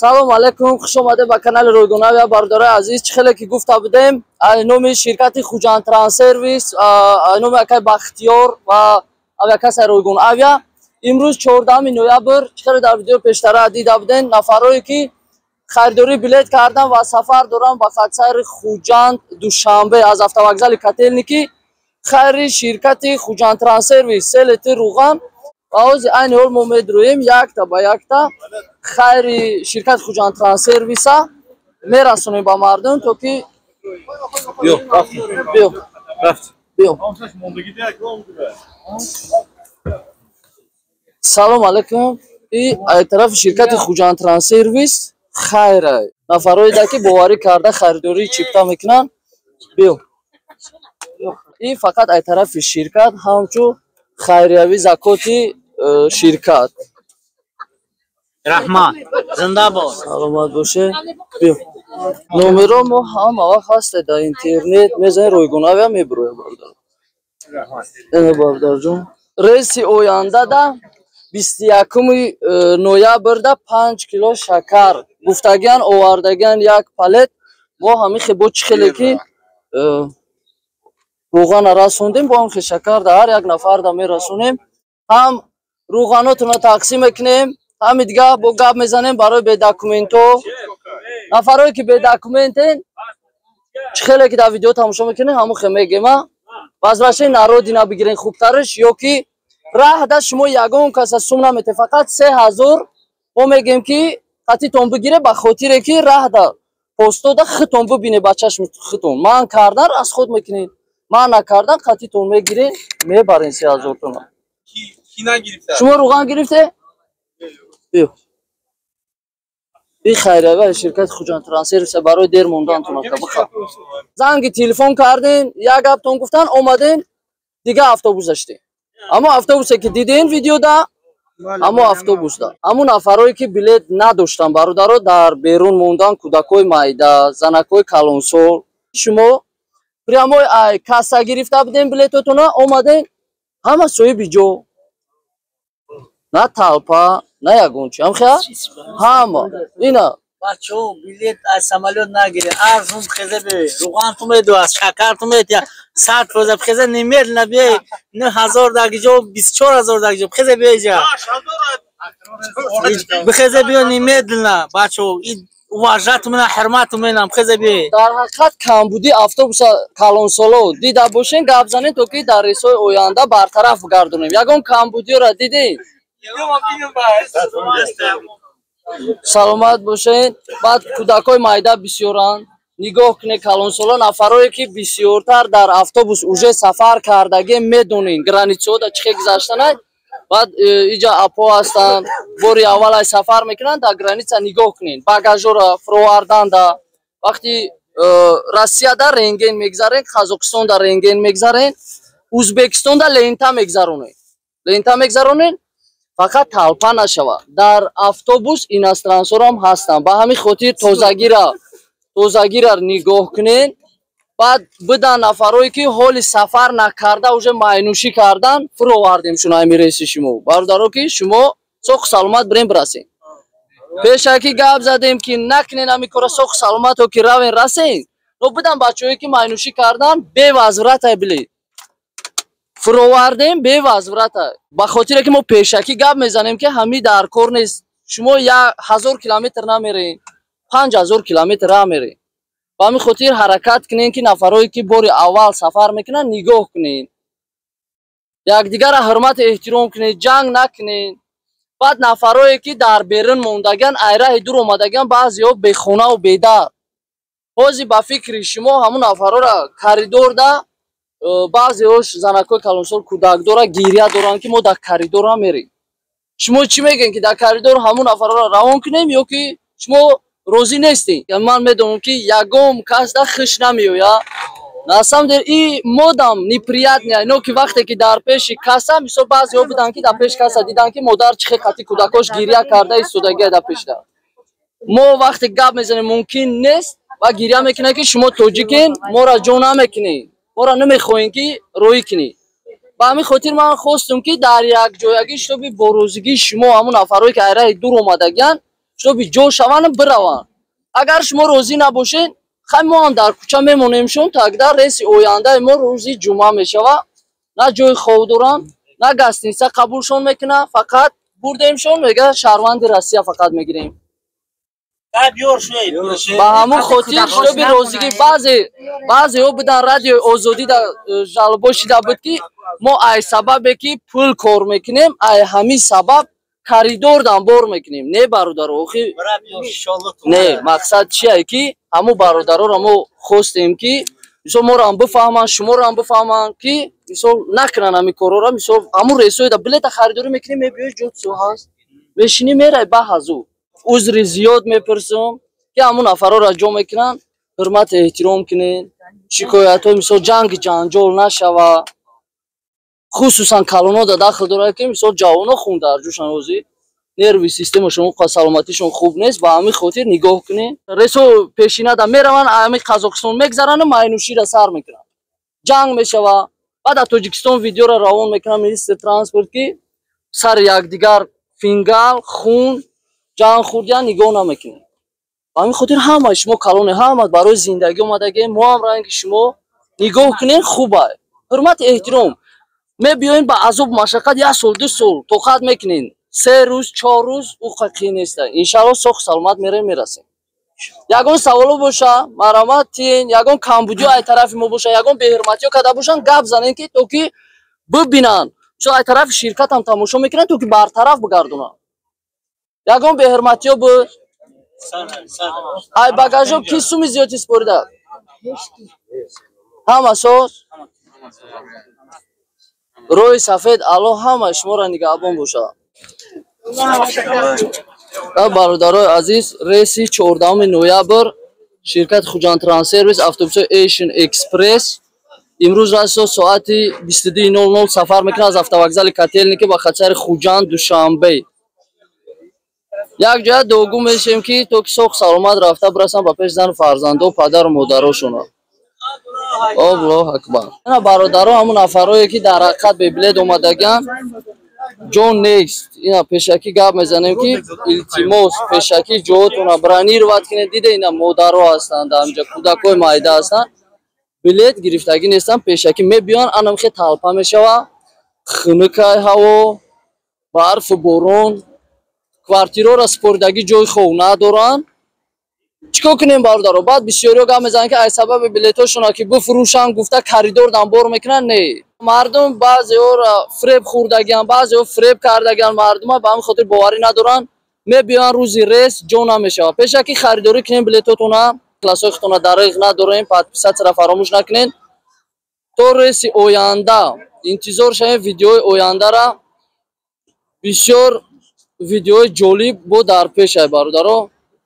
Салом алейкум, хуш омадед ба канали Ройгонавиа, бародарои азиз. Чӣ хеле ки гуфта будем, номи ширкати Хуҷанд Транссервис, номи акай Бахтиёр ва авиакассаи Ройгон Авиа. Имрӯз 14 ноябр, чӣ хеле дар видео пештара дида будем, нафарое ки харидорӣ билет кардан ва сафар доранд ба хатсайри Хуҷанд Душанбе аз автовокзали Котельники, хайри ширкати Хуҷанд Транссервис 3 литр руған ва ҳозир айни ҳол мо медроем якта ба якта хайри ширкати Хуҷанд Транссервиса мерасонем ба мардум, то ки Биё, рафтем. Биё. Рафт. Биё. Салом алейкум. И ай тарафи ширкати Хуҷанд Транссервис хайра. Нафарое да ки боварӣ карда харидории чипта мекунанд. Биё. И фақат ай тарафи ширкат ҳамчун хайриявӣ закоти ширкат. Раҳмат, зинда бод. Саломат боше. Биё. Номеро мо ҳама вақт ҳаста дар интернет, мезанед Ройгонавиа мебирояд, бародар. Эна, бародарҷон. Рейси ояндада 21 ноябрда 5 кило шакар гуфтагиан, овардагиан як палет. Мо ҳамин хе бо чӣ хеле ки рӯғана расондем, бо ҳам хе шакар да ҳар як нафар да мерасонем. Ҳам рӯғанотонро тақсим мекунем, ҳами дига бо гап мезанем барои бедокументҳо. Нафарое ки бедокументен, чӣ хеле ки дар видео тамошо мекунем, ҳамон хе мегема. Возвращение на родина бигирен хубтараш, ё ки раҳда шумо ягон каса сум намете, фақат 3000 мо мегем ки қатитон бигире, ба хотире ки раҳда постода хитон бибине ба чашми хитон. Ман кардан расход мекунед, ман накардан қатитон мегирен, мебарен 3000 тона. Шумо рӯған гирифте? Биё. И хайрава ширкати Хуҷанд Транссервиса барои дер мондантон ака биха. Занги телефон кардем, як гаптон гуфтан, омадем, дига автобус даштем. Аммо автобусе ки дидем видеода, ҳамо автобусда. Ҳамун нафарое ки билет надоштан, бародаро, дар берун мондан, кӯдакҳои майда, занакҳои калонсол. Шумо прямой ай касса гирифта будем билетотона, омадем, ҳама соҳиби ҷо. На толпа, на ягон чи. Ҳамхея? Ҳама. Ина. Бачаҳо, билет аз самолёт нагире, арзун хезе биёй. Руған ту медуаз, шакар ту метия, 100% хезе немедленно биёй. 9000 даги ҷо, 24 000 даги ҷо, хезе биёй ҷа. Бихезе биё немедленно, бачаҳо. Уважать мена, ҳурмат менам, хезе биёй. Дар ҳақиқат камбуди автобуса калонсоло дида бошен, гап занед, то ки дар рейсҳои оянда бартараф гардонем. Ягон камбудиёро дидем? Саломат бошед. Баъд кӯдакҳои майда бисёранд. Нигоҳ кунед, калонсоло, нафарое ки бисёртар дар автобус уже сафар кардагӣ медонед, границаҳо чӣ хел гузаштанад. Баъд иҷа апо ҳастанд, бори аввал ай сафар мекунанд, дар граница нигоҳ кунед. Багажҳоро фуроварданда вақти Россияда рентген мегзарен, Қазоқистонда рентген мегзарен, Узбекистонда лента мегзаронед. Лента мегзаронед, фақат толпа нашавад. Дар автобус иностранцҳоам ҳастанд. Ба ҳамин хотир тозагира нигоҳ кунед. Баъд бидан нафарое ки ҳоли сафар накарда уже майнӯшӣ кардан, фуровардем шуно ҳами рейси шумо. Бародаро, ки шумо соҳу саломат бирем бирасем. Пешакӣ гап задем ки накунен ҳамин кора, соҳу саломато ки равен расем. Но бидан бачаҳое ки майнӯшӣ кардан, бевозврата билет. Фуровардем бевозврата. Ба хотире ки мо пешакӣ гап мезанем ки ҳами дар кор нест. Шумо 1000 километр намерен, 5000 километр раҳ мерен. Ба ҳамин хотир ҳаракат кунем ки нафарое ки бори аввал сафар мекунанд, нигоҳ кунед. Якдигарро ҳурмату эҳтиром кунед, ҷанг накунед. Баъд нафарое ки дар берун мондагиан, ай раҳи дур омадагиан, баъзеҳо бехонаву бедар. Ҳозир ба фикри шумо ҳамун нафарора коридорда баъзеҳош занакҳои калонсол кӯдакдора гиря доранд ки мо дар коридор ҳам мерем. Шумо чӣ мегӯед ки дар коридор ҳамун нафарора равон кунем ё ки шумо розӣ нестед? Ман медонам ки ягон кас да хуш намеояд. На самом деле и модам неприятно, но ки вақте ки дар пеши касса, мисол баъзеҳо буданд ки дар пеши касса диданд ки модар чӣ хел қати кӯдакош гиря карда истодагия дар пешда. Мо вақте гап мезанем, мумкин нест ва гиря мекунад ки шумо тоҷикен, моро ҷо намекунед, моро намехоҳем ки роҳӣ кунед. Ба ҳамин хотир ман хостум ки дар якҷоягӣ шуби борозигии шумо ҳамун нафарое ки айраи дур омадагиянд, Чтобы ҷо шаванд, бираванд. Агар шумо розӣ набошед, хай, мо ҳам дар кӯча мемонемшон. Тогда рейси ояндаи мо рӯзи ҷумъа мешавад. На ҷои хов доранд, на гостиница қабулшон мекунад. Фақат бурдемшон, мега, шаҳрванди Россия фақат мегирем. Ба ҳамон хотир, чтобы розигӣ, баъзеҳо будан, Радиои Озодӣ да жалобо шида буд, ки мо ай сабабе ки пул кор мекунем, ай ҳамин сабаб коридордан бор мекунем. Не, бародаро, охи не. Мақсад чие, ки ҳамун бародароро мо хостем, ки мисол моро ҳам бифаҳманд, шуморо ҳам бифаҳманд, ки мисол накунанд ҳамин корҳоро. Мисол, ҳамун рейсҳоеда билета харидорӣ мекунӣ, мебиёи, ҷо ҳаст, мешинӣ, мерай. Ба ҳазу узри зиёд мепурсам, ки ҳамун нафарҳоро ҷо мекунанд, ҳурмату эҳтиром кунед. Шикоятҳо, мисол, ҷанги ҷанҷол нашава, хусусан калоно да дахл дорад, ки мисол ҷавоно хун дар ҷӯшан, ҳозир нерви системашон, саломатишон хуб нест. Ба ҳамин хотир нигоҳ кунед. Рейсҳо пешинада мераванд, ҳамин Қазоқистон мегзарану майнӯширо сар мекунанд, ҷанг мешава. Баъд аз Тоҷикистон видеоро равон мекунанд министри транспорт, ки сари якдигар фингал, хун, ҷанг хӯрдиян. Нигоҳ намекунем. Ба ҳамин хотир ҳамаи шумо калоне, ҳама барои зиндагӣ омадагем, мо ҳам ранги шумо. Нигоҳ кунем, хубай, ҳурмати эҳтиром. Мебиёем ба азобу машаққат, як сол, 2 сол тоқат мекунем, 3 рӯз, 4 рӯз ӯ қин неста. Иншалло, соҳ саломат мерем, мерасем. Ягон саволо боша, марҳамат тиен. Ягон камбудиё ай тарафи мо боша, ягон беҳурматиё карда бошанд, гап занем, ки то ки бибинанд. Чун ай тарафи ширкатам тамошо мекунанд, то ки бартараф бигардонанд. Ягон беҳурматиё буд? Ай багажо ки суми зиёдӣ супорида? Ҳама соз, роҳи сафед. Аллоҳ ҳамаи шуморо нигаҳбон бошад. Бародарои азиз, рейси 14 ноябр ширкати Хуҷанд Транссервис, автобусҳои Asian Express имрӯз расо соати 22:00 сафар мекунад аз автовокзали Котельники ба хатсайри Хуҷанд, Душанбе. Як ҷоя дуогӯ мешем, ки то ки соҳ саломат рафта бирасанд ба пеши зану фарзандо, падару модарошона. Аллоҳ акбар. Ина, бародаро, ҳамун нафарое ки дар ҳақиқат бебилет омадагианд, ҷо нест. Ина, пешакӣ гап мезанем, ки илтимос, пешакӣ ҷоотона бронировать кунед. Дида, ина модаро ҳастанд, ҳамҷа кӯдакҳои майда ҳастанд, билет гирифтагӣ нестанд, пешакӣ мебиёнд, анамхе толпа мешава, хунукай ҳаво, барфу борон, квартираро супоридагӣ, ҷои хов надоранд. Чӣ кор кунем, бародаро? Баъд бисёриҳо гап мезананд, ки аз сабаби билетҳошона ки бифурӯшанд гуфта, коридор бор мекунанд. Не, мардум баъзеҳоро фиреб хӯрдагианд, баъзеҳо фиреб кардагианд мардума, ба ҳамин хотир боварӣ надоранд. Мебиёянд, рӯзи рейс ҷо намешавад. Пешакӣ харидорӣ кунем билетотона, классҳои худтона дариғ надорем. Подписаться ра фаромӯш накунед. То рейси оянда интизор шавем, видеои ояндара. Бисёр видеои ҷолиб бо дар пешай, бародаро.